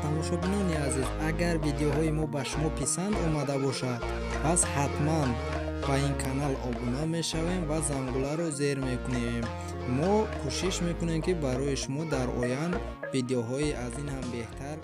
Тамошобинони азиз, агар видеоҳои мо ба шумо писанд омада бошад, пас ҳатман ба ин канал обуна мешавем ва зангуларо зер мекунем. Мо кӯшиш мекунем, ки барои шумо дар оянд видеоҳои аз ин ҳам беҳтар